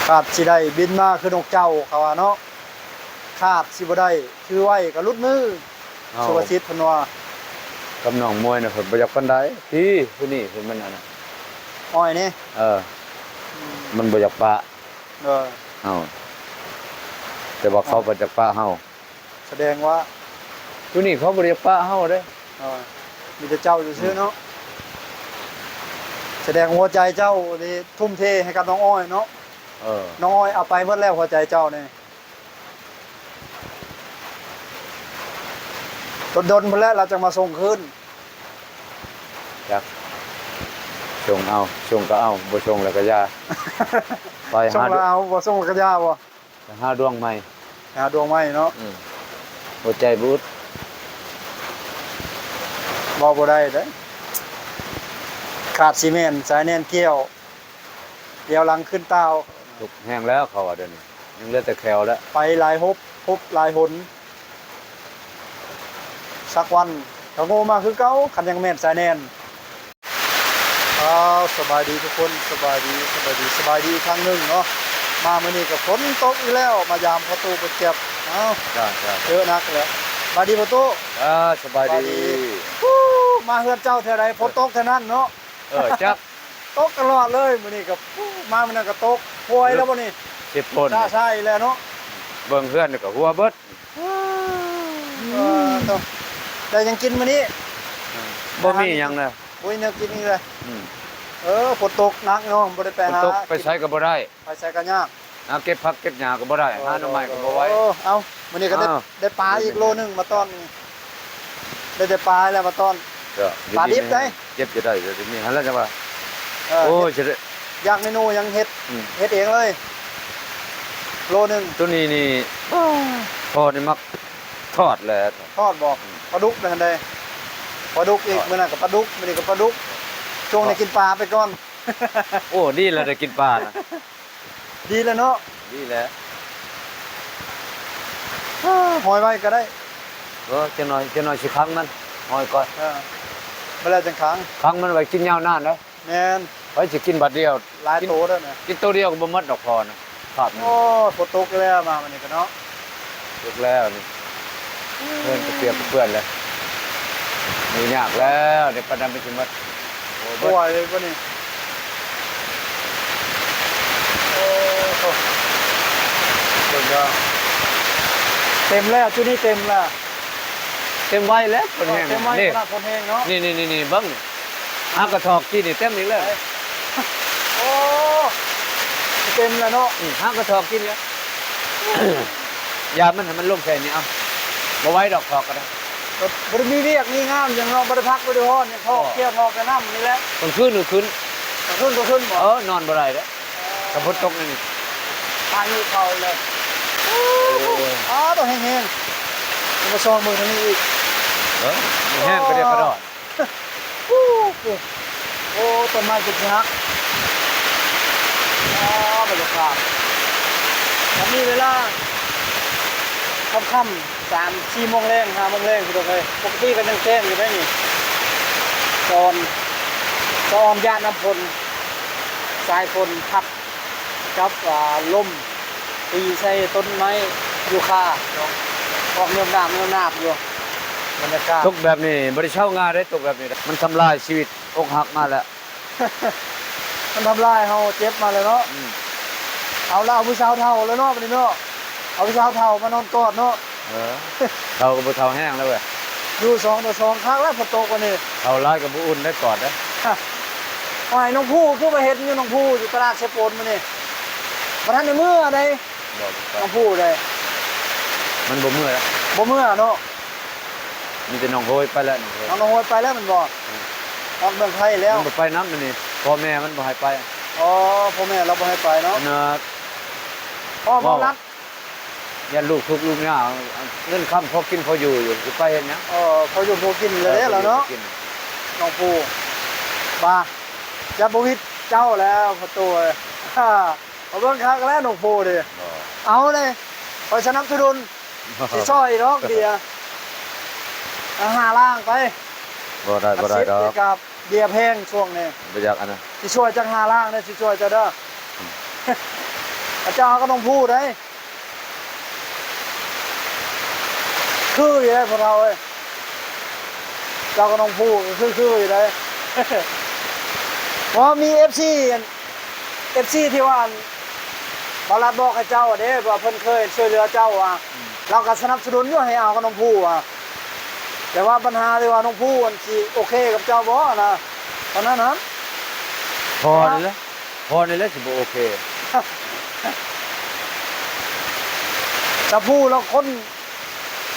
ຄາດຊິໄດ້ບິນມາຄືນົກເຈົ້າ ເຂົາວ່າເນາະ, ຄາດຊິບໍ່ໄດ້ຖືໄວ້ກໍຫຼຸດມື. ເອົ້າ ສຸພາສິດເພິ່ນວ່າ. ກັບນ້ອງມວຍນະ ເພິ່ນບໍ່ຢາກປານໃດຕິ. ຜູ້ນີ້ເພິ່ນມັນອັນນັ້ນ ອ້ອຍນີ້. ເອີ ອືມ ມັນບໍ່ຢາກປະ. ເອີ ເອົ້າ ແຕ່ວ່າເຂົາ ເອົ້າ ບໍ່ຢາກປະເຮົາ. ສະແດງວ່າ ຢູ່ນີ້ເຂົາບໍ່ໄດ້ປະເຮົາເດ້. ເອີ ມີແຕ່ເຈົ້າຊື່ໆເນາະ. ອືມ ສະແດງຫົວໃຈເຈົ້ານີ້ທຸ່ມເທໃຫ້ກັບນ້ອງອ້ອຍເນາະ. ເອີ ນ້ອງອ້ອຍເອົາໄປໝົດແລ້ວຫົວໃຈເຈົ້ານີ້. ດົນໆພຸ້ນແຫຼະລາວຈັ່ງມາສົ່ງຄືນ. ຈັກ ສົ່ງເອົາ ສົ່ງກໍເອົາ ບໍ່ສົ່ງແລ້ວກໍຢ່າ. ໄປ ສົ່ງແລ້ວເອົາ ບໍ່ສົ່ງແລ້ວກໍຢ່າບໍ່? ໄປຫາດວງໃໝ່ ໄປຫາດວງໃໝ່ເນາະ. ອືມ ຫົວໃຈບໍ່ອຶດ ເວົ້າບໍ່ໄດ້ເດ້. ຂາດຊິແມ່ນສາຍແໜ້ນກ່ຽວ ກ່ຽວຫຼັງຂຶ້ນຕ່າວ. ທຸກແຮງແລ້ວເຂົາວ່າດຽວນີ້ ຍັງເຫຼືອແຕ່ແຂ້ວແລ້ວ. ໄປຫຼາຍຮົບ ພົບຫຼາຍຫົນ ສັກວັນກໍໂງ່ມາຄືເກົ່າ ຄັນຍັງແມ່ນສາຍແໜ້ນ. ອ້າວ ສະບາຍດີທຸກຄົນ ສະບາຍດີ ສະບາຍດີ ສະບາຍດີອີກຄັ້ງໜຶ່ງເນາະ. ມາມື້ນີ້ກໍຝົນຕົກອີກແລ້ວ ມາຢາມພໍ່ຕູ້ປະແຈັບ. ອ້າວ ຈ້າໆ ເຈີໜັກແລ້ວ. ສະບາຍດີພໍ່ຕູ້. ອ່າ ສະບາຍດີ ສະບາຍດີ. ອູ້ ມາເຮືອນເຈົ້າເທື່ອໃດຝົນຕົກເທື່ອນັ້ນເນາະ. ເອີ ຈັກ ຕົກຕະຫຼອດເລີຍ. ມື້ນີ້ກໍ ປູ້ ມາມື້ນັ້ນກໍຕົກ. ໂຫຍແລ້ວບໍ່ນີ້ ຊິຝົນຊ້າໆອີກແລ້ວເນາະ. ເບິ່ງເຮືອນນີ້ກໍຮົ່ວເບິດ. ເອີ ໂທ້ ໄດ້ຫຍັງກິນມື້ນີ້? ເອີ ບໍ່ມີຫຍັງນະ ບໍ່ມີແນວກິນອີກເລີຍ. ອືມ ເອີ ຝົນຕົກໜັກເນາະ ບໍ່ໄດ້ໄປຫາ ຝົນຕົກໄປໃສກໍບໍ່ໄດ້ ໄປໃສກໍຍາກ. ຫາເກັບຜັກເກັບຫຍ້າກໍບໍ່ໄດ້ ເອີ ຫາໜໍ່ໄມ້ກໍບໍ່ໄຫວ. ເອີ ເອົ້າ ມື້ນີ້ກໍໄດ້ ເອີ ໄດ້ປາອີກໂລໜຶ່ງມາຕ້ອນ. ໄດ້ແຕ່ປາແລ້ວມາຕ້ອນ. ເອີ ປາດິບໄດ໋ ເກັບຈະໄດ້ ເອີ ນີ້ຫັ້ນລະຈັ່ງວ່າ. ເອີ ໂອ້ຍ ຢາກເມນູຫຍັງເຮັດ ອືມ ເຮັດເອງເລີຍ ໂລໜຶ່ງ. ໂຕນີ້ນີ້ ພໍ່ນີ້ມັກທອດແຫຼະ. ທອດບໍ່? ອືມ ປາດຸກນັ້ນເດ້ ປາດຸກອີກ. ທອດ ມື້ນັ້ນກໍປາດຸກ ມື້ນີ້ກໍປາດຸກ. ຊ່ວງນີ້ກິນປາໄປກ່ອນ. ໂອ້ ດີແລ້ວໄດ້ກິນປານະ. ດີແລ້ວເນາະ ດີແລ້ວ. ເອີ ຫອຍໄວ້ກໍໄດ້. ເອີ ຈັກໜ້ອຍ ຈັກໜ້ອຍຊິຂັງມັນ ຫອຍກ່ອນ. ເອີ ບໍ່ແລ້ວຈັ່ງຂັງ ຂັງມັນໄວ້ກິນຍາວນານເດ້. ແມ່ນ ໄປຊິກິນບາດດຽວ ຫຼາຍໂຕແລ້ວນະ ກິນໂຕດຽວກໍບໍ່ໝົດດອກພໍນະ. ໂອ້ຍ ຝົນຕົກແລ້ວ ມາມື້ນີ້ກໍເນາະ. ຕົກແລ້ວນີ້ ເຮືອນກະປຽກກະເປື້ອນແລ້ວ ຢູ່ຍາກແລ້ວ ເດ ປານນັ້ນມັນຊິໝົດ. ໂອ້ຍ ບໍ່ໄຫວເລີຍບໍ່ນີ້. ໂອ້ໂຫ ເຕັມແລ້ວ ຈຸດນີ້ເຕັມແລ້ວ. ເຕັມໄວແລ້ວ ຝົນແຮງ ເຕັມໄວ ນີ້ ຂະໜາດຝົນແຮງເນາະ. ນີ້ໆໆ ເບິ່ງນີ້ ຫາກະຖອກກີ້ນີ້ເຕັມອີກແລ້ວ. ໂອ້ ເຕັມແລ້ວເນາະ. ອືມ ຫາກະຖອກກິນແລ້ວ ຢ່າມັນໃຫ້ມັນລົງໃສ່ນີ້. ເອົ້າ ບໍ່ໄຫວດອກ ຖອກກໍໄດ້ ກໍບໍ່ໄດ້ມີວຽກມີງານຫຍັງເນາະ ບໍ່ໄດ້ພັກບໍ່ໄດ້ຮ້ອນຫຍັງ ຖອກ ເຈົ້າຖອກແຕ່ນ້ຳນີ້ແຫຼະ. ກາງຄືນກໍຂຶ້ນ ກາງຄືນກໍຂຶ້ນບໍ່? ເອີ ນອນບໍ່ໄດ້ເດ້ ຖ້າຝົນຕົກແນວນີ້ ພາຍຸເຂົ້າແລ້ວ. ໂອ້ຍ ອ້າວ ໂຕແຮງໆ ມາຊອງເບິ່ງທາງນີ້ອີກ. ເອີ ແຮງກະດຽກກະດອນ. ໂອ້ ໂອ້ ໂອ້ ຕົ້ນໄມ້ຈົນຊິຫັກ. ອ້າ ບັນຍາກາດ ກະມີເວລາຄ່ຳໆ ສາມສີ່ໂມງແລງ ຫ້າໂມງແລງ ພີ່ນ້ອງເອີຍ. ປົກກະຕິກໍຍັງແຈ້ງຢູ່ໄດ໋ນີ້ ຕອນ ຕອນຢ້ານນ້ຳຝົນ ສາຍຝົນພັດ ກັບ ອ່າ ລົມຕີໃສ່ຕົ້ນໄມ້ຢູຄາເນາະ ອອກເນີບໜາບເນີບໜາບຢູ່. ບັນຍາກາດ ຕົກແບບນີ້ບໍ່ໄດ້ເຊົາງ່າຍເດ້ ຕົກແບບນີ້ ມັນທຳລາຍຊີວິດ ອົກຫັກມາແລ້ວ ມັນທຳລາຍເຮົາເຈັບມາແລ້ວເນາະ. ອືມ ເອົາລະ ເອົາຜູ້ສາວເຖົ້າແລ້ວເນາະ ບັດນີ້ເນາະ ເອົາຜູ້ສາວເຖົ້າມານອນກອດເນາະ. ເອີ ເຖົ້າກໍບໍ່ເຖົ້າແຮງແລ້ວເວີຍ ຢູ່ສອງຕໍ່ສອງຄັກແລ້ວ ຝົນຕົກວັນນີ້. ເຖົ້າຫຼາຍກໍບໍ່ອຸ່ນໄດ້ກອດເດ້. ໂອ້ຍ ນ້ອງພູຄືວ່າເຫັນຢູ່ ນ້ອງພູຢູ່ຕະຫຼາດເຊໂປນມື້ນີ້ ບໍ່ທັນໄດ້ເມືອໃດ໋. ບໍ່ ນ້ອງພູໃດ໋ ມັນບໍ່ເມືອແລ້ວ ບໍ່ເມືອເນາະ. ມີແຕ່ນ້ອງໂຮຍໄປແລ້ວ ນ້ອງໂຮຍ ນ້ອງໂຮຍໄປແລ້ວແມ່ນບໍ່? ອືມ ຮອດເມືອງໄທແລ້ວ ມັນບໍ່ໄປນຳ ອັນນີ້ພໍ່ແມ່ມັນບໍ່ໃຫ້ໄປ. ອໍ ພໍ່ແມ່ລາວບໍ່ໃຫ້ໄປເນາະ ອັນນ່າ ພໍ່ບໍ່ລັດ ຢ້ານລູກທຸກລູກຍາກ ເງິນຄຳພໍກິນພໍຢູ່ຢູ່ ຊິໄປເຮັດຫຍັງ? ເອີ ພໍຢູ່ພໍກິນແລ້ວເດ້ລາວເນາະ ນ້ອງພູ. ບາ ຢ່າບໍ່ວິດເຈົ້າແລ້ວພໍ່ຕູ້ເອີຍ ເອົາເບິ່ງຄັກແລ້ວນ້ອງພູເດ້. ເອົາເດ້ ຂ້ອຍສະໜັບສະໜູນ ຊິຊ່ອຍດອກເບຍ ເອົາຫ້າລ້ານໄປ. ບໍ່ໄດ້ ບໍ່ໄດ້ດອກ ເບຍແພງຊ່ວງນີ້ ບໍ່ຢາກອັນນັ້ນ. ຊິຊ່ວຍຈັກຫ້າລ້ານເດີ ຊິຊ່ວຍເຈົ້າເດີ. ອືມ ເ ເຈົ້າຫາກະໜອງພູໄດ໋ ຄືຢູ່ໄດ໋ພໍ່ເຖົ້າເອີຍ. ເຈົ້າກະໜອງພູກະຄື ຄືຢູ່ໄດ໋ ເພາະວ່າມີເອັຟຊີ ອັນ ເອັຟຊີທີ່ວ່າ ອັນ ບ່າວລັດບອກໃຫ້ເຈົ້າເດ້ ວ່າເພິ່ນເຄີຍຊ່ວຍເຫຼືອເຈົ້າ ວ່າ ອືມ ລາວກະສະໜັບສະໜູນຢູ່ ໃຫ້ເອົາກະໜອງພູວ່າ ແຕ່ວ່າບັນຫາທີ່ວ່າໜອງພູ ອັນ ຊິໂອເຄກັບເຈົ້າບໍ່ນະ ເທົ່ານັ້ນນະ ພໍນີ້ແຫຼະ ພໍນີ້ແຫຼະຊິບໍ່ໂອເຄ. ຕາພູລາວຄົນ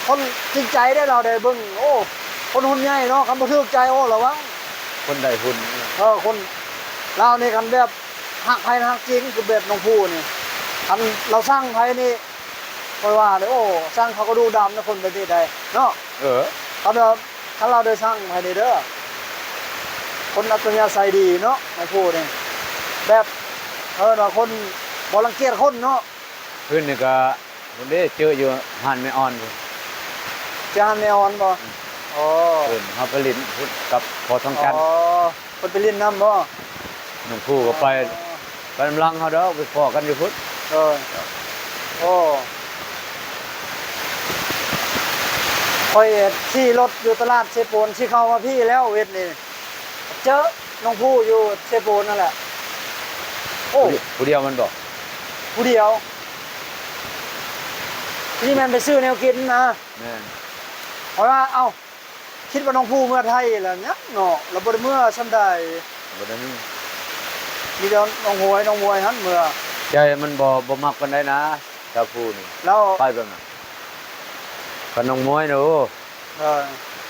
ຄົນຈິງໃຈເດ້ລາວໄດ້ເບິ່ງ ໂອ້ ຄົນຮຸ່ນໃຫຍ່ເນາະ ຄັນບໍ່ຖືກໃຈ ໂອ້ ລະວັງ ຄົນໄດ້ຮຸ່ນ ເອີ ຄົນລາວນີ້ຄັນແບບຮັກໃຜຮັກຈິງ ຄືແບບນ້ອງພູນີ້ ຄັນລາວຊັງໃຜນີ້ ຂ້ອຍວ່າເດ້ ໂອ້ ຊັງເຂົາກະດູດຳນະ ຄົນແບບນີ້ໄດ໋ເນາະ ເອີ ຄັນວ່າ ຄັນລາວໄດ້ຊັງໃຜນີ້ເດີ ຄົນອັດຕະຍາໄສດີເນາະ ນ້ອງພູນີ້ ແບບ ເອີ້ນວ່າຄົນບໍ່ລັງກຽດຄົນເນາະ. ຄືນນີ້ກະ ພຸ້ນເດ້ ເຈີຢູ່ຮ້ານແມ່ອ່ອນພຸ້ນ ເຈີຮ້ານແມ່ອ່ອນບໍ່? ອືມ ໂອ້ ເອີ ເຮົາໄປຫຼິ້ນພຸ້ນກັບພໍ່ທອງຈັນ ອໍ ເພິ່ນໄປຫຼິ້ນນຳບໍ່? ນ້ອງພູກະໄປ ອໍ ໄປນຳຫຼັງເຮົາດອກ ໄປພໍ້ກັນຢູ່ພຸ້ນ ເອີ ໂອ້ ຂ້ອຍຂີ່ລົດຢູ່ຕະຫຼາດເຊໂປນ ຊິເຂົ້າມາພີ້ແລ້ວເວັດນີ້ ເຈີນ້ອງພູຢູ່ເຊໂປນນັ້ນແຫຼະ ໂອ້ ຜູ້ດຽວ ຜູ້ດຽວມັນບໍ່? ຜູ້ດຽວ ນີ້ແມ່ນໄປຊື້ແນວກິນນະ ແມ່ນ ເພາະວ່າ ເອົ້າ ຄິດວ່ານ້ອງພູເມືອໄທແລ້ວ ຍັງເນາະ ລາວບໍ່ໄດ້ເມືອຊ່ຳໃດ ບໍ່ໄດ້ມີ ມີແຕ່ນ້ອງຮວຍ ນ້ອງມວຍຫັ້ນເມືອ ໃຈມັນບໍ່ ບໍ່ມັກປານໃດນະ ຊາວພູນີ້ ລາວ ໄປແບບນັ້ນ ກັບນ້ອງມວຍນະ ໂອ້ ເອີ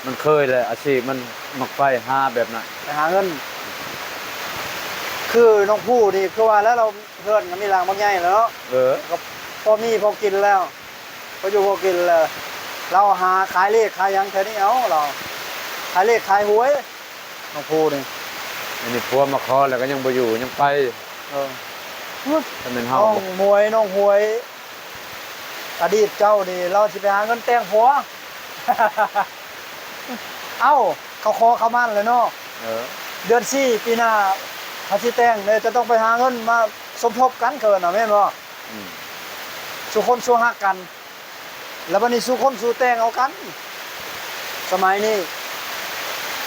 ມັນເຄີຍແຫຼະ ອາຊີບມັນມັກໄປຫາແບບນັ້ນ ໄປຫາເງິນ ຄືນ້ອງພູນີ້ ຄືວ່າແລ້ວ ລາວເຮືອນກະມີຫຼັງບັກໃຫຍ່ແລ້ວເນາະ ເອີ ກະພໍມີພໍກິນແລ້ວ ພໍຢູ່ພໍກິນແລ້ວ ລາວຫາຂາຍເລກຂາຍຫຍັງແຖວນີ້ເອົາ ລາວຂາຍເລກຂາຍຫວຍ ນ້ອງພູນີ້ ອັນນີ້ຜົວມາຂໍແລ້ວກະຍັງບໍ່ຢູ່ ຍັງໄປ ເອີ ຖ້າແມ່ນເຮົາ ນ້ອງມວຍ ນ້ອງຮວຍ ອະດີດເຈົ້ານີ້ ລາວຊິໄປຫາເງິນແຕ່ງຜົວ ເອົ້າ ເຂົາຂໍເຂົາໝັ້ນແລ້ວເນາະ ເອີ ເດືອນສີ່ປີໜ້າ ເຂົາຊິແຕ່ງເດ້ ຈະຕ້ອງໄປຫາເງິນມາສົມທົບກັນ ເຂົາເອີ້ນນະ ແມ່ນບໍ່? ອືມ ສູ່ຄົນສູ່ຮັກກັນ ແລ້ວບາດນີ້ສູ່ຄົນສູ່ແຕ່ງເອົາກັນ ສະໄໝນີ້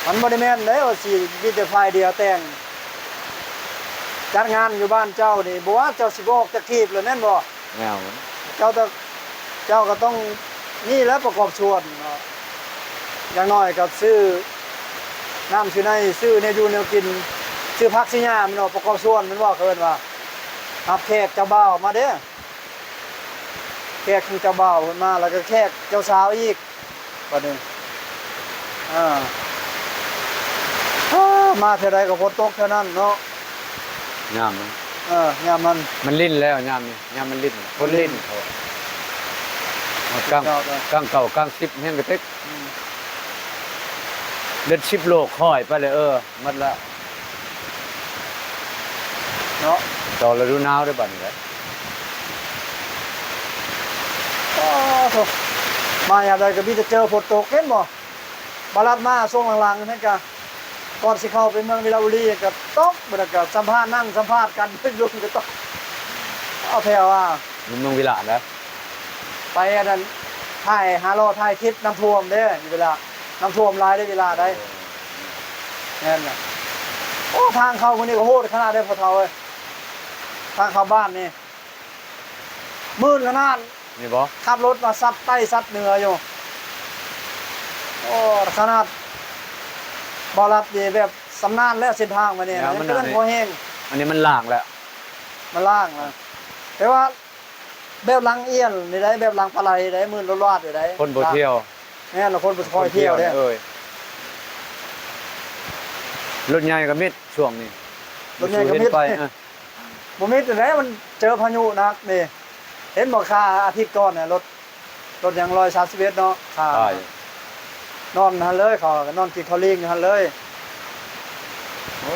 ມັນບໍ່ໄດ້ແມ່ນເດ້ວ່າຊິມີແຕ່ຝ່າຍດຽວແຕ່ງ ຈັດງານຢູ່ບ້ານເຈົ້ານີ້ ບໍ່ວ່າເຈົ້າຊິບໍ່ອອກຈັກກີບເລີຍແມ່ນບໍ່? ແນວ ເຈົ້າຕ້ອງ ເຈົ້າກະຕ້ອງມີແຫຼະປະກອບສ່ວນເນາະ ຢ່າງໜ້ອຍກະຊື້ນ້ຳຊື້ໃນ ຊື້ແນວຢູ່ແນວກິນ ຊື້ຜັກຊື້ຫຍ້າແມ່ນບໍ່? ປະກອບສ່ວນແມ່ນບໍ່? ເຂົາເອີ້ນວ່າ ຮັບແຂກເຈົ້າບ່າວມາເດ້ ແຂກຂອງເຈົ້າບ່າວເພິ່ນມາ ແລ້ວກະແຂກເຈົ້າສາວອີກ ບາດນີ້ ເອີ ມາເທື່ອໃດກະຝົນຕົກເທື່ອນັ້ນເນາະ ຍາມມັນ ເອີ ຍາມມັນ ມັນລິນແລ້ວຍາມນີ້ ຍາມມັນລິນ ຝົນລິນ ລິນ ເຂົາ ກາງ ກາງເກົ້າກາງສິບແຮງກະເຕັກ ອືມ ເດືອນສິບໂລກຄ້ອຍໄປເລີຍ ເອີ ໝົດແລ້ວເນາະ ຕໍ່ລະດູໜາວເດີບາດນີ້ເດີ ໂອ້ໂທ້ ມາຍາມໃດກະມີແຕ່ເຈີຝົນຕົກ ເຫັນບໍ່? ບາລັດມາຊ່ວງຫຼັງໆ ແມ່ນກະ ກ່ອນຊິເຂົ້າໄປເມືອງວິລະບູລີກະຕົກ ບາດນັ້ນກະສຳພາດ ນັ່ງສຳພາດກັນ ລົມກະຕົກ ເອົາແທ້ວ່າ ຢູ່ເມືອງວິລະນະ ໄປອັນນັ້ນ ຖ່າຍ ຫາເລາະຖ່າຍຄລິບ ນ້ຳຖ້ວມເດ້ ຢູ່ວິລະ ນ້ຳຖ້ວມຫຼາຍເດ້ວິລະໃດ໋ ໂອ້ ແມ່ນແຫຼະ ໂອ້ ທາງເຂົ້າມື້ນີ້ກະໂຫດຂະໜາດເດ້ພໍ່ເຖົ້າເອີຍ ທາງເຂົ້າບ້ານນີ້ ມື່ນຂະໜາດ ນີ້ບໍ່? ຂັບລົດມາຊັດໃຕ້ຊັດເໜືອຢູ່ ໂອ້ ຂະໜາດ ບໍ່ລັດນີ້ແບບຊຳນານແລ້ວເສັ້ນທາງມານີ້ ແລ້ວມັນ ມັນ ມັນບໍ່ແຮງ ອັນນີ້ມັນລ້າງແລ້ວ ມັນລ້າງແລ້ວ ແຕ່ວ່າ ແບບຫຼັງອຽນນີ້ໄດ໋ ແບບຫຼັງປາໄຫຼໄດ໋ ມື່ນລວດໆຢູ່ໄດ໋ ຄົນບໍ່ທ່ຽວ ແມ່ນລະ ຄົນບໍ່ຄ່ອຍທ່ຽວເດ້ ຄົນທ່ຽວນີ້ເອີຍ ລົດໃຫຍ່ກະມິດຊ່ວງນີ້ ລົດໃຫຍ່ກະມິດ ໄປ ເອີ ບໍ່ມິດແລ້ວ ມັນເຈີພາຍຸໜັກນີ້ ເຫັນບໍ່ ຄາອາທິດກ່ອນນະ ລົດ ລົດຫຍັງ ຮ້ອຍສາມສິບເອັດເນາະ ຄາ ນອນຫັ້ນເລີຍ ເຂົາກະນອນກິນເຂົ້າລີງຢູ່ຫັ້ນເລີຍ ໂອ້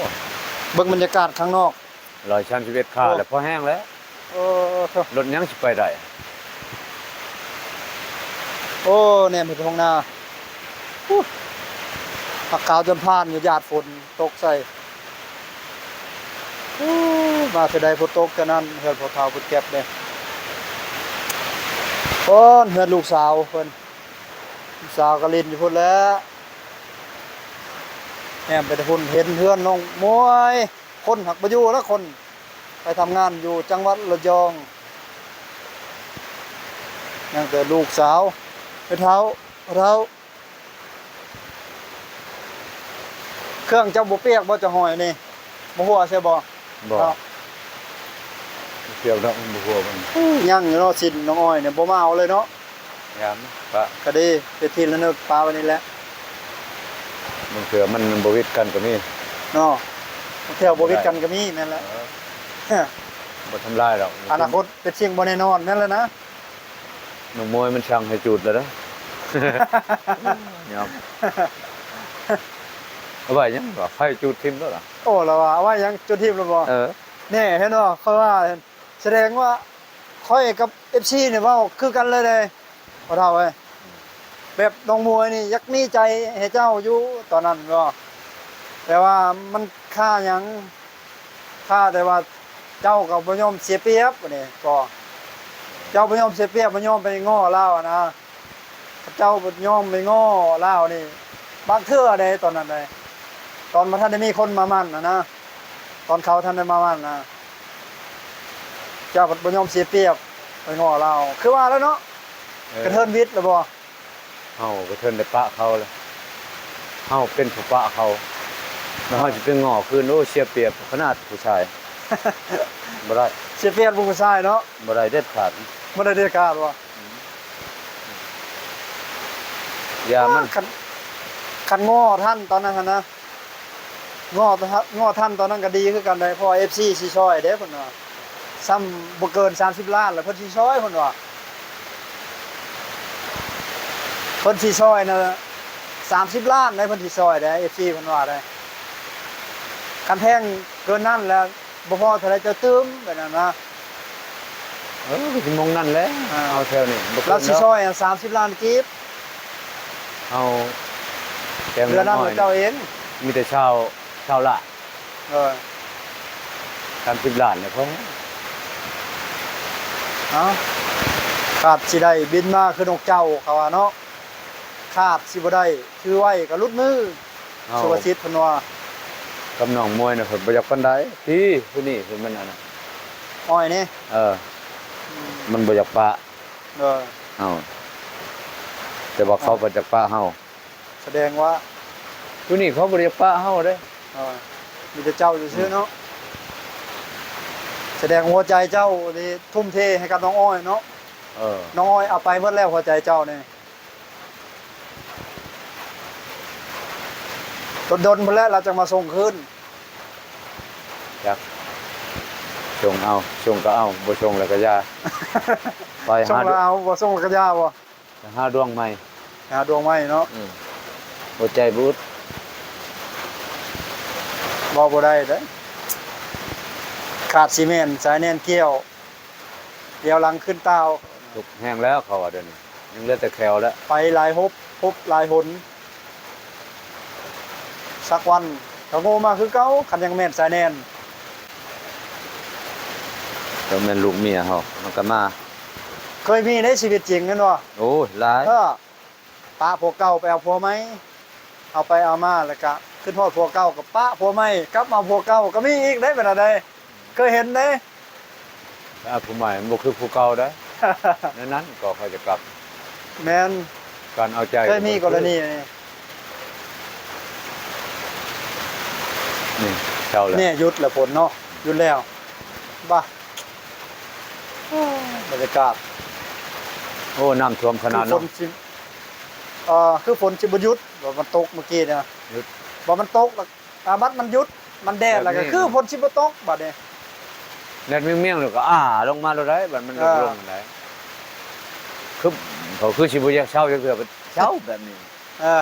ເບິ່ງບັນຍາກາດຂ້າງນອກ ຮ້ອຍສາມສິບເອັດ ຄາ ໂອ້ ແລ້ວພໍແຮງແລ້ວ ໂອ້ ໂທ້ ລົດຫຍັງຊິໄປໄດ້ ໂອ້ ແນມເຫັນທົ່ງນາ ອູ້ ຜັກຂາວຈົນຜ່ານຢູ່ ຢາດຝົນຕົກໃສ່ ອູ້ ມາເທື່ອໃດຝົນຕົກເທື່ອນັ້ນ ເຮືອນພໍ່ເຖົ້າເພິ່ນແກັບເດ້. ໂອ້ນ ເຮືອນລູກສາວເພິ່ນ ລູກສາວກໍຫຼິ້ນຢູ່ພຸ້ນແຫຼະ ແນມໄປແຕ່ພຸ້ນ ເຫັນເຮືອນນ້ອງມວຍ. ຄົນຫາກບໍ່ຢູ່ລະ ຄົນໄປທຳງານຢູ່ຈັງຫວັດລະຍອງ. ຍັງແຕ່ລູກສາວ ແມ່ເຖົ້າ ພໍ່ເຖົ້າ. ເຄື່ອງເຈົ້າບໍ່ປຽກບໍ່ ເຈົ້າຫ້ອຍນີ້ ບໍ່ຮົ່ວໃຊ່ບໍ່? ບໍ່ ເນາະ ປຽກດອກ ມັນບໍ່ຮົ່ວມັນ. ຍັງຢູ່ເນາະ ຊິນນ້ອງອ້ອຍນີ້ ບໍ່ມາເອົາເລີຍເນາະ. ຍາມປະ ກະດີ ເປັນທີ່ລະນຶກປະໄວ້ນີ້ແຫຼະ. ບາງເທື່ອມັນບໍ່ຫວິດກັນກໍມີເນາະ ບາງເທື່ອບໍ່ຫວິດກັນກໍມີ. ແມ່ນແຫຼະ ເອີ ບໍ່ທຳລາຍດອກ ອະນາຄົດເປັນສິ່ງບໍ່ແນ່ນອນ. ແມ່ນແຫຼະນະ ນ້ອງມວຍມັນສັ່ງໃຫ້ຈູດແລ້ວເດີ. ຍອມ ເອົາໄວ້ຫຍັງວະ ໃຜຈູດຖິ້ມແລ້ວລະ. ໂອ້ ລາວວ່າເອົາໄວ້ຫຍັງ ຈູດຖິ້ມແລ້ວບໍ່? ເອີ ແນ່ ເຫັນບໍ່ ຂ້ອຍວ່າ ສະແດງວ່າຂ້ອຍກັບເອັຟຊີນີ້ເວົ້າຄືກັນເລີຍເດ້ ພໍ່ເຖົ້າເອີຍ. ແບບນ້ອງມວຍນີ້ຢາກມີໃຈໃຫ້ເຈົ້າຢູ່ຕອນນັ້ນເນາະ ແຕ່ວ່າມັນຄາຫຍັງ ຄາແຕ່ວ່າເຈົ້າກໍບໍ່ຍອມເສຍປຽບ ບາດນີ້ກໍ ເຈົ້າບໍ່ຍອມເສຍປຽບ ບໍ່ຍອມໄປງໍ້ລາວຫັ້ນນະ. ເຈົ້າບໍ່ຍອມໄປງໍ້ລາວນີ້ ບາງເທື່ອໃດຕອນນັ້ນໃດ ຕອນບໍ່ທັນໄດ້ມີຄົນມາໝັ້ນຫັ້ນນະ ຕອນເຂົາທັນໄດ້ມາໝັ້ນນະ ເຈົ້າບໍ່ຍອມເສຍປຽບໄປງໍ້ລາວ ຄືວ່າແລ້ວເນາະ. ເອີ ກະເທີນວິດແລ້ວບໍ່? ເຮົາກະເທີນໄດ້ປະເຂົາແລ້ວ ເຮົາເປັນຜູ້ປະເຂົາ ແລ້ວເຮົາຊິໄປງໍ້ຄືນ ໂອ້ ເສຍປຽບຂະໜາດຜູ້ຊາຍ ບໍ່ໄດ້ ເສຍປຽບຜູ້ຊາຍເນາະ ບໍ່ໄດ້ເດັດຂາດ ບໍ່ໄດ້ເດັດຂາດບໍ່? ຢ່າມັນ ຄັນ ຄັນງໍ້ທັນຕອນນັ້ນຫັ້ນນະ ງໍ້ ງໍ້ທັນຕອນນັ້ນກໍດີຄືກັນເດ້ ເພາະວ່າເອັຟຊີຊິຊ່ອຍເດ້ເພິ່ນວ່າ ຊ້ຳບໍ່ເກີນສາມສິບລ້ານແລ້ວເພິ່ນຊິຊ່ອຍເພິ່ນວ່າ ເພິ່ນຊິຊ່ອຍນະ ສາມສິບລ້ານເດ້ ເພິ່ນຊິຊ່ອຍເດ້ ເອັຟຊີເພິ່ນວ່າເດ້ ຄັນແພງເກີນນັ້ນແລ້ວ ບໍ່ພໍເທົ່າໃດເຈົ້າຕື່ມ ແບບນັ້ນນະ. ເອີ ກໍຊິມົງນັ້ນແຫຼະ ອ່າ ເອົາແຖວນີ້ ບໍ່ເກີນດອກ ລາວຊິຊ່ອຍສາມສິບລ້ານກີບ ເອົາແຕ່ເຮືອນນັ້ນເຈົ້າເອງ ມີແຕ່ຊາວ ຊາວລາດ ເອີ ສາມສິບລ້ານແຫຼະພໍ ເອົ້າ ຄາດຊິໄດ້ບິນມາຄືນົກເຈົ້າ ເຂົາວ່າເນາະ ຄາດຊິບໍ່ໄດ້ ຖືໄວ້ກໍຫຼຸດມື. ເອົ້າ ສຸພາສິດເພິ່ນວ່າ ກັບນ້ອງມວຍນະ ເພິ່ນບໍ່ຢາກປານໃດ ພີ່ ຜູ້ນີ້ເພິ່ນແມ່ນອັນນັ້ນ ອ້ອຍນີ້ ເອີ ອືມ ມັນບໍ່ຢາກປະ ເອີ ເອົ້າ ແຕ່ວ່າເຂົາ ອ່າ ບໍ່ຢາກປະເຮົາ ສະແດງວ່າ ຜູ້ນີ້ເຂົາບໍ່ຢາກປະເຮົາເດ້ ເອີ ມີແຕ່ເຈົ້າຊື່ໆເນາະ ອືມ ສະແດງຫົວໃຈເຈົ້ານີ້ທຸ່ມເທໃຫ້ກັບນ້ອງອ້ອຍເນາະ ເອີ ນ້ອງອ້ອຍເອົາໄປໝົດແລ້ວຫົວໃຈເຈົ້ານີ້. ດົນໆພຸ້ນແຫຼະລາວຈັ່ງມາສົ່ງຄືນ ຈັກ ສົ່ງເອົາ ສົ່ງກໍເອົາ ບໍ່ສົ່ງແລ້ວກໍຢ່າ ໄປ ສົ່ງແລ້ວເອົາ ບໍ່ສົ່ງແລ້ວກໍຢ່າບໍ່ ໄປຫາດວງໃໝ່ ຫາດວງໃໝ່ເນາະ ອືມ ຫົວໃຈບໍ່ອຶດ ເວົ້າບໍ່ໄດ້ເດ້ ຂາດຊິແມ່ນສາຍແໜ້ນກ່ຽວ ກ່ຽວຫຼັງຂຶ້ນຕ່າວ ທຸກແຮງແລ້ວເຂົາວ່າດຽວນີ້ ຍັງເຫຼືອແຕ່ແຂ້ວແລ້ວ ໄປຫຼາຍຮົບ ພົບຫຼາຍຫົນ ສັກວັນກໍໂງ່ມາຄືເກົ່າ ຄັນຍັງແມ່ນສາຍແໜ້ນ ກໍແມ່ນລູກເມຍເຮົາ ມັນກໍມາ ເຄີຍມີໃນຊີວິດຈິງແມ່ນບໍ່? ໂອ້ຍ ຫຼາຍ ເອີ ປະຜົວເກົ່າໄປເອົາຜົວໃໝ່ ເອົາໄປເອົາມາແລ້ວກະຄຶດຮອດຜົວເກົ່າ ກໍປະຜົວໃໝ່ກັບມາຜົວເກົ່າ ກໍມີອີກເດ້ ເປັນອັນໃດ ເຄີຍເຫັນເດ້ ແຕ່ຜູ້ໃໝ່ມັນບໍ່ຄືຜູ້ເກົ່າໃດ ແນວນັ້ນກໍຂ້ອຍຈະກັບ ແມ່ນ ການເອົາໃຈ ເຄີຍມີກໍບໍ່ຄື ກໍລະນີນີ້ ນີ້ ເຊົາແລ້ວ ແນ່ ຢຸດແລ້ວຝົນເນາະ ຢຸດແລ້ວ ບາ ບັນຍາກາດ ໂອ້ ນ້ຳຖ້ວມຂະໜາດເນາະ ຄືຝົນຊິ ເອີ ຄືຝົນຊິບໍ່ຢຸດ ວ່າມັນຕົກມື້ກີ້ນະ ຢຸດ ວ່າມັນຕົກແລ້ວ ອາ ບັດມັນຢຸດ ມັນແດດແລ້ວກໍຄືຝົນຊິບໍ່ຕົກບາດນີ້ ແດດມຽງໆ ແລ້ວກໍອ້າລົງມາໂລດໃດ໋ ບັດມັນ ເອີ ລົງໆ ຫັ້ນໃດ໋ ຄື ເຂົາຄືຊິບໍ່ຢາກເຊົາຈັກເທື່ອ ເຊົາແບບນີ້ ເອີ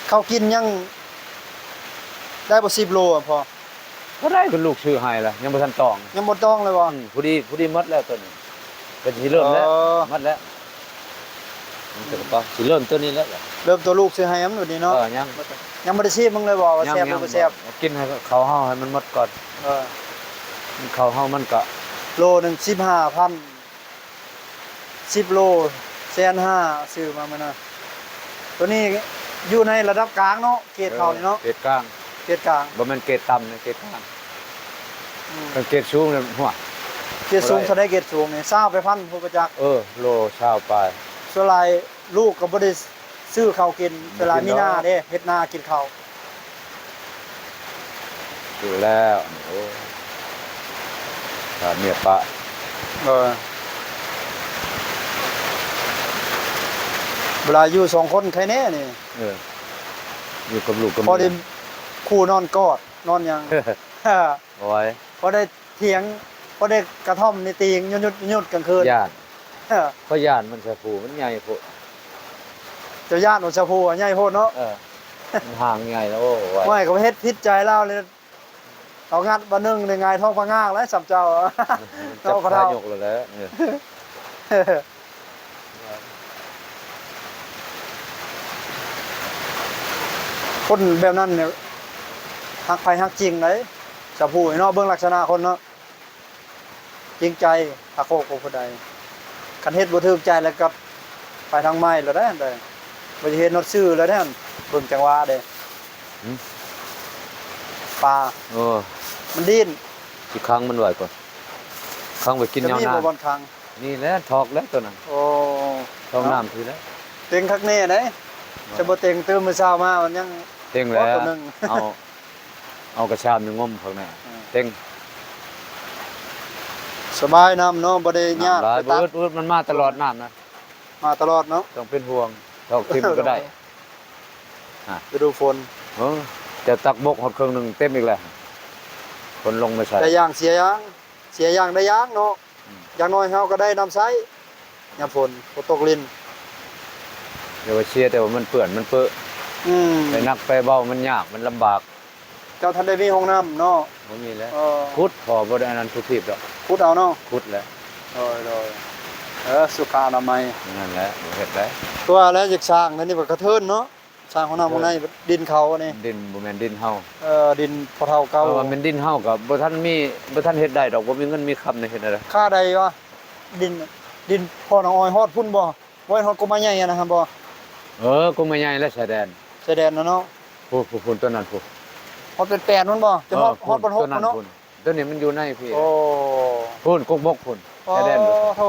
ເຂົ້າກິນຍັງໄດ້ບໍ່ ສິບໂລອະພໍ່? ບໍ່ໄດ້ ກໍລູກຊື້ໃຫ້ລະ ຍັງບໍ່ທັນຕ້ອງ ຍັງບໍ່ຕ້ອງເລີຍບໍ່? ອືມ ພໍດີ ພໍດີໝົດແລ້ວໂຕນີ້ ເພິ່ນຊິເລີ່ມແລ້ວ ເອີ ໝົດແລ້ວ ມັນຈະກະເປົາ ຊິເລີ່ມຕົວນີ້ແຫຼະ. ເລີ່ມຕົວລູກຊື້ໃຫ້ມັນບັດນີ້ເນາະ. ເອີ ຍັງ ຍັງບໍ່ໄດ້ຊີມເບິ່ງເລີຍບໍ່ວ່າແຊບຫຼືບໍ່ແຊບ? ກິນໃຫ້ເຂົ້າເຮົາໃຫ້ມັນໝົດກ່ອນ. ເອີ ເຂົ້າເຮົາມັນກະ ໂລໜຶ່ງສິບຫ້າພັນ ສິບໂລ ແສນຫ້າ ຊື້ມາມື້ນະ. ຕົວນີ້ຢູ່ໃນລະດັບກາງເນາະ ເກດເຂົ້ານີ້ເນາະ. ເອີ ເກດກາງ ເກດກາງ ບໍ່ແມ່ນເກດຕ່ຳນະ ເກດກາງ. ອືມ ຄັນເກດສູງນີ້ ໂອ້ຍ ເກດສູງເທົ່າໃດ? ເກດສູງນີ້ ຊາວໄປພັນ ຜູ້ປະຈັກ. ເອີ ໂລຊາວປາຍ. ສ່ວນຫຼາຍ ລູກກໍບໍ່ໄດ້ຊື້ເຂົ້າກິນ ເວລາມີນາເດ້ ເຮັດນາກິນເຂົ້າ. ຢູ່ແລ້ວ ໂອ້ ຂາດເມຍປະ. ເອີ ເວລາຢູ່ສອງຄົນໃຄແນ່ນີ້. ເອີ ຢູ່ກັບລູກກັບເມຍ ພໍໄດ້ຄູ່ນອນກອດນອນຫຍັງ. ໂອ້ຍ ພໍໄດ້ຖຽງ ພໍໄດ້ກະທ່ອມນີ້ຕີງຍຸດໆໆ ກາງຄືນ. ຢ້ານ ເອີ ຂ້ອຍຢ້ານມັນຊະພູ ມັນໃຫຍ່ໂພດ. ເຈົ້າຢ້ານມັນຊະພູ ໃຫຍ່ໂພດເນາະ. ເອີ ມັນຮ່າງໃຫຍ່ແລ້ວ. ໂອ້ຍ ໂອ້ຍ ກໍເຮັດຜິດໃຈລາວເລີຍ ເອົາງັດບາດໜຶ່ງນີ້ຫງາຍທ້ອງພະງາກແລ້ວສ່ຳເຈົ້າ. ເອີ ຈັບຂາຍົກແລ້ວແຫຼະ. ເອີ ຄົນແບບນັ້ນນີ້ ຮັກໃຜຮັກຈິງໃດ໋ ສາວຜູ້ເນາະ. ເບິ່ງລັກສະນະຄົນເນາະ ຈິງໃຈ ຮັກໂຄກບໍ່ຜູ້ໃດ. ຄັນເຮັດບໍ່ຖືກໃຈແລ້ວກໍໄປທາງໃໝ່ແລ້ວເດ້ ບໍ່ຈະເຫັນຮອດຊື່ແລ້ວເດ້. ເບິ່ງຈັງຫວະເດ້ ຫືມ ປາ ເອີ ມັນດີ້ນ. ຊິຂັງມັນໄວ້ກ່ອນ ຂັງໄວ້ກິນຍາວນານ. ຈະມີບໍ່ບ່ອນຂັງ? ນີ້ແຫຼະ ຖອກແລ້ວຕົວນັ້ນ. ໂອ້ ຖອກນ້ຳພີ້ແຫຼະ. ເຕັງຄັກແນ່ໃດ໋ ຈະບໍ່ເຕັງຕື່ມມື້ເຊົ້າມາມັນຍັງເຕັງແລ້ວ. ເອົາ ເອົາກະຊາມນີ້ງົມຂ້າງໜ້າ ເຕັງ. ສະບາຍນ້ຳເນາະ ບໍ່ໄດ້ຍາກ ນ້ຳຫຼາຍ ໄປຕັກ. ບໍ່ອຶດ ບໍ່ອຶດ ມັນມາຕະຫຼອດນ້ຳນະ ມາຕະຫຼອດເນາະ. ຕ້ອງເປັນຫ່ວງ ຖອກຖິ້ມກໍໄດ້. ຮະ ລະດູຝົນ ເອີ ຈະຕັກບົກຮອດເຄິ່ງໜຶ່ງເຕັມອີກແລ້ວ ຄົນລົງມາໃສ່. ໄດ້ຢ່າງເສຍຢ່າງ ເສຍຢ່າງໄດ້ຢ່າງເນາະ. ອືມ ຢ່າງໜ້ອຍເຮົາກໍໄດ້ນ້ຳໃຊ້ຍາມຝົນ ຝົນຕົກລິນ. ຢ່າວ່າເສຍ ແຕ່ວ່າມັນເປື້ອນມັນເປິ. ອືມ ໄປໜັກໄປເບົາມັນຍາກ ມັນລຳບາກ. ເຈົ້າທັນໄດ້ມີຫ້ອງນ້ຳເນາະ? ບໍ່ມີແລ້ວ. ເອີ ຂຸດ ພໍບໍ່ໄດ້ອັນນັ້ນ ຂຸດຖີບດອກ. ຂຸດເອົາເນາະ? ຂຸດແຫຼະ. ໂດຍໆ ເອີ ສຸຂະອະນາໄມ. ນັ້ນແຫຼະ ບໍ່ເຮັດໄດ້. ຕົວະແລ້ວຢາກສ້າງ ອັນນີ້ມັນກະເທີນເນາະ. ສ້າງຫ້ອງນ້ຳຫ້ອງໃນ ດິນເຂົານີ້. ດິນ ບໍ່ແມ່ນດິນເຮົາ. ເອີ ດິນພໍ່ເຖົ້າເກົ່າ. ເອີ ວ່າແມ່ນດິນເຮົາກໍບໍ່ທັນມີ ບໍ່ທັນເຮັດໄດ້ດອກ ບໍ່ມີເງິນມີຄຳນີ້ ເຮັດແນວໃດ? ຄ່າໃດວະ? ດິນ ດິນພໍ່ນ້ອງອອຍຮອດພຸ້ນບໍ່? ບໍ່ຮອດກົກໄມ້ໃຫຍ່ຫັ້ນນະ ບໍ່? ເອີ ກົກໄມ້ໃຫຍ່ແລະ ຊາຍແດນ ຊາຍແດນນະເນາະ. ພຸ້ນ ພຸ້ນ ພຸ້ນ ຕົ້ນນັ້ນພຸ້ນ ຮອດເປັນແປນພຸ້ນບໍ່? ຈະຮອດ ເອີ ຮອດບ່ອນຫົກພຸ້ນເນາະ. ໂຕນີ້ມັນຢູ່ໃນພີ້. ໂອ້ ພຸ້ນ ກົກບົກພຸ້ນ ຊາຍແດນພຸ້ນ. ໂອ້ໂຫ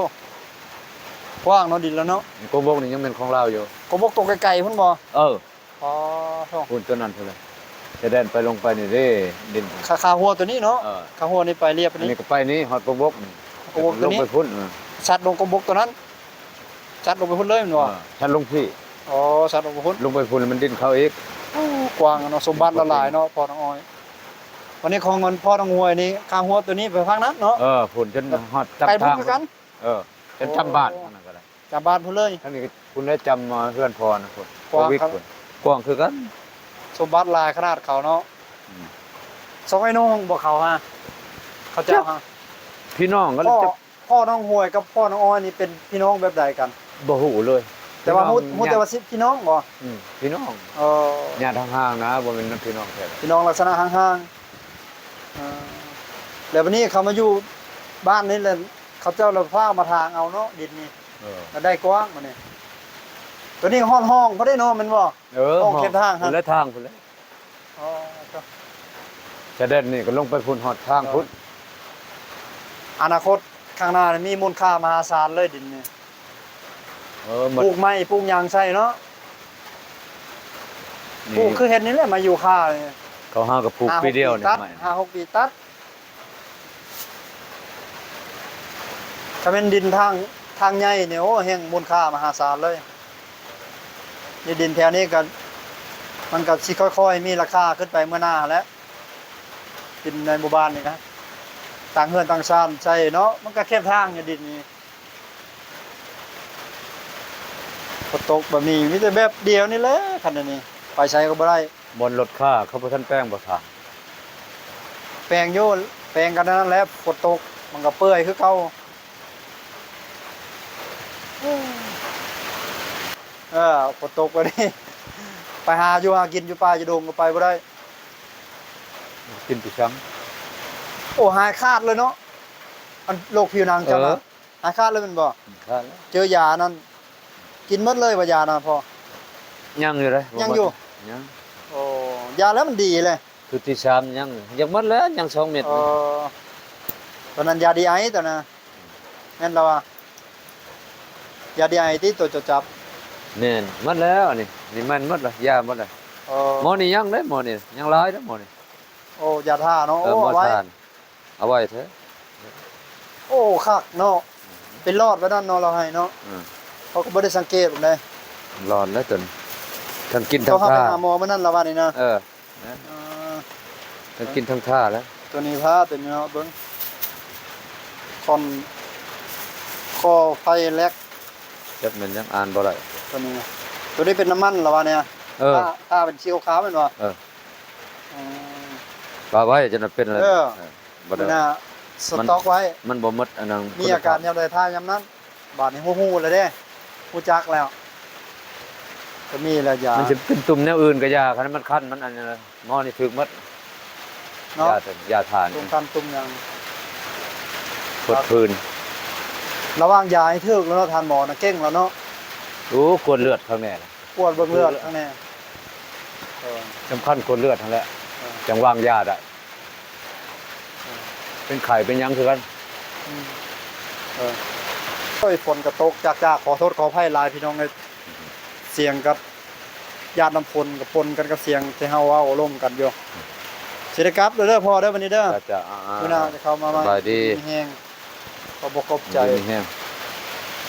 ກວ້າງເນາະ ດິນລະເນາະ. ກົກບົກນີ້ຍັງແມ່ນຂອງລາວຢູ່. ກົກບົກໂຕໄກໆພຸ້ນບໍ່? ເອີ ອໍ ພຸ້ນ ໂຕນັ້ນພຸ້ນແຫຼະ. ຊາຍແດນໄປ ລົງໄປນີ້ເດ້ ດິນ ຄາ ຄາຫົວໂຕນີ້ເນາະ. ເອີ ຄາຫົວນີ້ໄປລຽບນີ້ ອັນນີ້ກໍໄປນີ້ ຮອດກົກບົກນີ້. ກົກບົກໂຕນີ້ ລົງໄປພຸ້ນ. ເອີ ຊັດລົງກົກບົກໂຕນັ້ນ. ຊັດລົງໄປພຸ້ນເລີຍແມ່ນບໍ່? ເອີ ຊັດລົງພີ້. ອໍ ຊັດລົງໄປພຸ້ນ ລົງໄປພຸ້ນແລ້ວມັນດິນເຂົ້າອີກ. ໂອ້ ກວ້າງເນາະ ສົມບັດລະຫຼາຍເນາະ ພໍ່ນ້ອງອອຍ. ວັນນີ້ຂອງເງິນພໍ່ນ້ອງຮວຍນີ້ ຄາຫົວໂຕນີ້ໄປທາງນັ້ນເນາະ. ເອີ ພຸ້ນຈົນຮອດຈຳທາງ ໄປພຸ້ນຄືກັນ. ເອີ ຈົນຈຳບ້ານ ໂອ້ ທາງນັ້ນກໍໄດ້. ຈຳບ້ານພຸ້ນເລີຍ. ທາງນີ້ພຸ້ນແຫຼະ ຈຳເຮືອນພໍ່ນະພຸ້ນ. ກວ້າງ ໂຄວິດພຸ້ນ ກວ້າງຄືກັນ. ສົມບັດຫຼາຍຂະໜາດເຂົາເນາະ. ອືມ ສອງອ້າຍນ້ອງບໍ່ເຂົາຫາ ເຂົາເຈົ້າຫາ ພີ່ນ້ອງກັນ. ພໍ່ນ້ອງຮວຍກັບພໍ່ນ້ອງອອຍນີ້ເປັນພີ່ນ້ອງແບບໃດກັນ? ບໍ່ຮູ້ເລີຍ. ແຕ່ວ່າຮູ້ ຮູ້ແຕ່ວ່າຊິພີ່ນ້ອງບໍ່? ອືມ ພີ່ນ້ອງ. ເອີ ຍາດຫ່າງໆນະ ບໍ່ແມ່ນພີ່ນ້ອງແທ້. ພີ່ນ້ອງລັກສະນະຫ່າງໆ. ເອີ ແລ້ວບັດນີ້ເຂົາມາຢູ່ບ້ານນີ້ແຫຼະ ເຂົາເຈົ້າລະພາມາຖາງເອົາເນາະ ດິນນີ້. ເອີ ລະໄດ້ກວ້າງບັດນີ້. ໂຕນີ້ຮອດຫ້ອງພຸ້ນເດ້ເນາະ ແມ່ນບໍ່? ເອີ ຫ້ອງເຂດທາງຫັ້ນ ພຸ້ນແຫຼະ ທາງພຸ້ນແຫຼະ. ອໍ ຊາຍແດນນີ້ກໍລົງໄປພຸ້ນ ຮອດທາງພຸ້ນ. ອະນາຄົດຂ້າງໜ້ານີ້ມີມູນຄ່າມະຫາສານເລີຍດິນນີ້. ເອີ ປູກໄມ້ປູກຫຍັງໃສ່ເນາະ. ປູກຄືເຮັດນີ້ແຫຼະ ມາຢູ່ຄ່ານີ້ ເຂົາຫາກໍປູກປີດຽວນີ້ ຫ້າຫົກປີຕັດ. ຄັນແມ່ນດິນທາງ ທາງໃຫຍ່ນີ້ ໂອ້ ແຮ່ງມູນຄ່າມະຫາສານເລີຍ. ນີ້ດິນແຖວນີ້ກໍ ມັນກໍຊິຄ່ອຍໆມີລາຄາຂຶ້ນໄປເມື່ອໜ້າຫັ້ນແຫຼະ. ດິນໃນໝູ່ບ້ານນີ້ນະ ຕັ້ງເຮືອນຕັ້ງຊານໃສ່ເນາະ ມັນກໍແຄບທາງຢູ່ດິນນີ້. ຝົນຕົກແບບນີ້ມີແຕ່ແບບດຽວນີ້ແຫຼະ ຄັນອັນນີ້ໄປໃສກໍບໍ່ໄດ້. ບ່ອນລົດຂ້າເຂົາບໍ່ທັນແປງບໍ່ທ່ານ? ແປງຢູ່ ແປງກັນນັ້ນແຫຼະ ຝົນຕົກມັນກໍເປື່ອຍຄືເກົ່າ. ເອີ ຝົນຕົກແບບນີ້ ໄປຫາຢູ່ຫາກິນຢູ່ປ່າຢູ່ດົງກໍໄປບໍ່ໄດ້ ກິນໄປຊັ້ນ. ໂອ້ ຫາຍຂາດເລີຍເນາະ ອັນໂລກຜິວໜັງເຈົ້ານະ. ເອີ ຫາຍຂາດເລີຍແມ່ນບໍ່? ຂາດແລ້ວ. ເຈີຢານັ້ນ ກິນໝົດເລີຍບໍ່ ຢານະພໍ່? ຍັງຢູ່ເດ້ ຍັງຢູ່ ຍັງ. ໂອ້ ຢາແລ້ວມັນດີເລີຍ. ຊຸດທີສາມຍັງ ຍັງໝົດແລ້ວ ຍັງສອງເມັດ. ເອີ ຕອນນັ້ນຢາດີໄອຕອນນັ້ນ ແມ່ນລະວ່າ ຢາດີໄອຕິ ໂຕເຈົ້າຈັບ? ແມ່ນ ໝົດແລ້ວ ອັນນີ້ ນີ້ແມ່ນໝົດລະ ຢາໝົດລະ. ເອີ ໝໍນີ້ຍັງເດ້ ໝໍນີ້ຍັງຫຼາຍເດ້ ໝໍນີ້. ໂອ້ ຢາທາເນາະ. ເອີ ໂອ້ ເອົາໄວ້ ເອົາໄວ້ເຖາະ. ໂອ້ ຄັກເນາະ ເປັນຫຼອດແບບນັ້ນເນາະ ລາວໃຫ້ເນາະ. ເອີ ເຮົາກໍບໍ່ໄດ້ສັງເກດເດ້ ຫຼອດແລ້ວຕົວນີ້ ທັງກິນທັງທາ. ເຮົາໄປຫາໝໍມື້ນັ້ນລະວ່ານີ້ນະ. ເອີ ແມ່ນ ເອີ ທັງກິນທັງທາແລ້ວ. ຕົວນີ້ພາ ຕົວນີ້ເນາະ ເບິ່ງ ຄອນ ຄໍໄຟແລັກ ຈັກແມ່ນຫຍັງ ອ່ານບໍ່ໄດ້. ຕົວນີ້ ຕົວນີ້ເປັນນ້ຳມັນລະວ່ານີ້. ເອີ ທາ ທາເປັນສີຂາວໆແມ່ນບໍ່? ເອີ ອືມ ປະໄວ້ຈົນມັນເປັນ ເອີ ເອີ ບໍ່ໄດ້ ມື້ໜ້າສະຕັອກໄວ້ ມັນບໍ່ໝົດອັນນັ້ນ ມີອາການຍາມໃດທາຍາມນັ້ນ. ບາດນີ້ຮູ້ ຮູ້ແລ້ວເດ້ ຮູ້ຈັກແລ້ວ ກໍມີແລ້ວຢາ. ມັນຊິເປັນຕຸ່ມແນວອື່ນກໍຢ່າ ຄັນມັນຄັນ ມັນອັນນັ້ນ ໝໍນີ້ຖືກໝົດເນາະ ຢາ ຢາທານ ຕຸ່ມຄັນຕຸ່ມຫຍັງ ປົດພື້ນ. ລະຫວ່າງຢາໃຫ້ຖືກແລ້ວເນາະ ທ່ານໝໍນະເກັ່ງແລ້ວເນາະ. ໂອ້ ກວດເລືອດຂ້າງແນ່ ກວດເບິ່ງເລືອດຂ້າງແນ່. ເອີ ສຳຄັນກວດເລືອດຫັ້ນແຫຼະ ເອີ ຈັ່ງວາງຢາໄດ້. ເປັນໄຂ້ເປັນຫຍັງຄືກັນ. ອືມ ເອີ ໂອ້ຍ ຝົນກໍຕົກຈາກໆ ຂໍໂທດຂໍອະໄພຫຼາຍພີ່ນ້ອງເອີຍ ສຽງກັບ ຢາດນ້ຳຝົນກໍປົນກັນກັບສຽງທີ່ເຮົາເວົ້າລົມກັນຢູ່. ຊິໄດ້ກັບແລ້ວເດີພໍ່ເດີ ບັດນີ້ເດີ. ຈ້າໆ ອ່າໆ ມື້ໜ້າຈະເຂົ້າມາໃໝ່. ສະບາຍດີ ຢູ່ດີມີແຮງ ຂອບອົກຂອບໃຈ ຢູ່ດີມີແຮງ.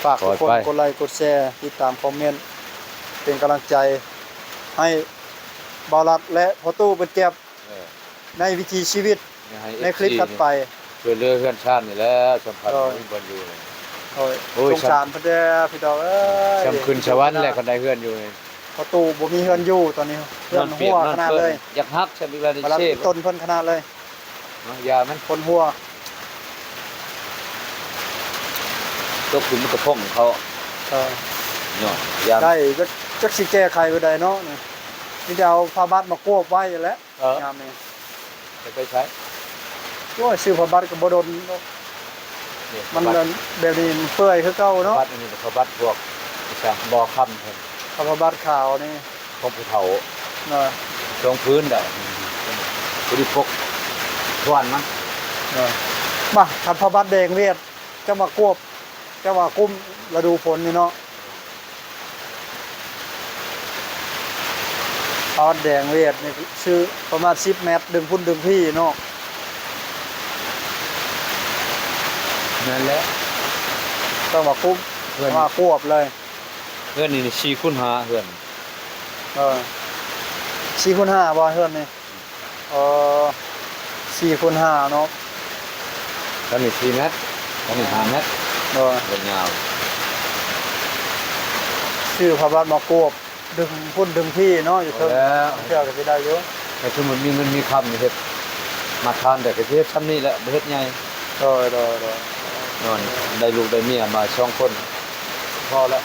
ຝາກທຸກຄົນ ຂໍໃຫ້ໄປ ກົດໄລກົດແຊ ຕິດຕາມຄອມເມັນ ເປັນກຳລັງໃຈໃຫ້ບ່າວລັດ ແລະ ພໍ່ຕູ້ເປັນແກບ ເອີ ໃນວິຖີຊີວິດ ໃນຄລິບຖັດໄປ ຊ່ວຍເຫຼືອເຮືອນຊານນີ້ແຫຼະ ສຳຄັນ ໂດຍ ບໍ່ມີບ່ອນຢູ່. ໂດຍ ໂອ້ຍ ສົງສານເພິ່ນແດ່ພີ່ນ້ອງເອີຍ ຊ່ຳຂຶ້ນສະຫວັນແຫຼະ ຄັນໄດ້ເຮືອນຢູ່ນີ້. ພໍ່ຕູ້ບໍ່ມີເຮືອນຢູ່ຕອນນີ້ ເຮືອນຮົ່ວຂະໜາດເລີຍ ຢາກຫັກຊ່ຳອີກແລ້ວນີ້ ເສບຕົ້ນເພິ່ນຂະໜາດເລີຍ. ເນາະ ຢາມັນ ຄົນຫົວ ຕົກຂຶ້ນມັນກະພົງເຂົາ. ເອີ ເນາະ ຢາໄດ້ ຈັກ ຈັກຊິແກ້ໄຂແບບໃດເນາະ. ນີ້ ມີແຕ່ເອົາຜ້າບັດມາກວບໄວ້ຫັ້ນແຫຼະ. ເອີ ຍາມນີ້ ຈະໄປໃສ? ໂອ້ຍ ຊື້ຜ້າບັດກໍບໍ່ດົນດອກ ນີ້ ມັນ ຜ້າບັດ ແບບນີ້ມັນເປື່ອຍຄືເກົ່າເນາະ. ຜ້າບັດອັນນີ້ ຜ້າບັດພວກ ອີສານບໍ່ຄຳເພິ່ນ ຜ້າບັດຂາວນີ້ ຂອງຜູ້ເຖົ້າ ນະ ສອງຜືນໄດ້ ຜູ້ທີ່ປົກທວນມັນ ນະ. ມາ ຄັນຜ້າບັດແດງວຽດ ຈະມາກວບ ຈະວ່າກຸ້ມລະດູຝົນນີ້ເນາະ. ຜ້າບັດແດງວຽດນີ້ ຊື້ປະມານສິບແມັດ ດຶງພຸ້ນດຶງພີ້ເນາະ. ແມ່ນແຫຼະ ຕ້ອງວ່າກຸ້ມ ເຮືອນ ວ່າກວບເລີຍ. ເຮືອນນີ້ສີ່ຄູນຫ້າ ເຮືອນ ເອີ ສີ່ຄູນຫ້າບໍ່ເຮືອນນີ້? ເອີ ສີ່ຄູນຫ້າເນາະ. ອັນນີ້ສີ່ແມັດ ອັນນີ້ຫ້າແມັດ. ໂດຍ ເປັນຍາວ ຊື້ຜ້າບັດມາກວບ ດຶງພຸ້ນດຶງພີ້ເນາະ ຢູ່ເທິງ ພໍແລ້ວ ເທື່ອກໍຊິໄດ້ຢູ່. ແຕ່ສົມມຸດມີເງິນມີຄຳນີ້ ເຮັດມາທານໄດ້ ກໍຊິເຮັດຊ່ຳນີ້ແຫຼະ ບໍ່ເຮັດໃຫຍ່. ໂດຍ ໂດຍ ໂດຍ ນອນ ໄດ້ລູກໄດ້ເມຍມາສອງຄົນ ພໍແລ້ວ.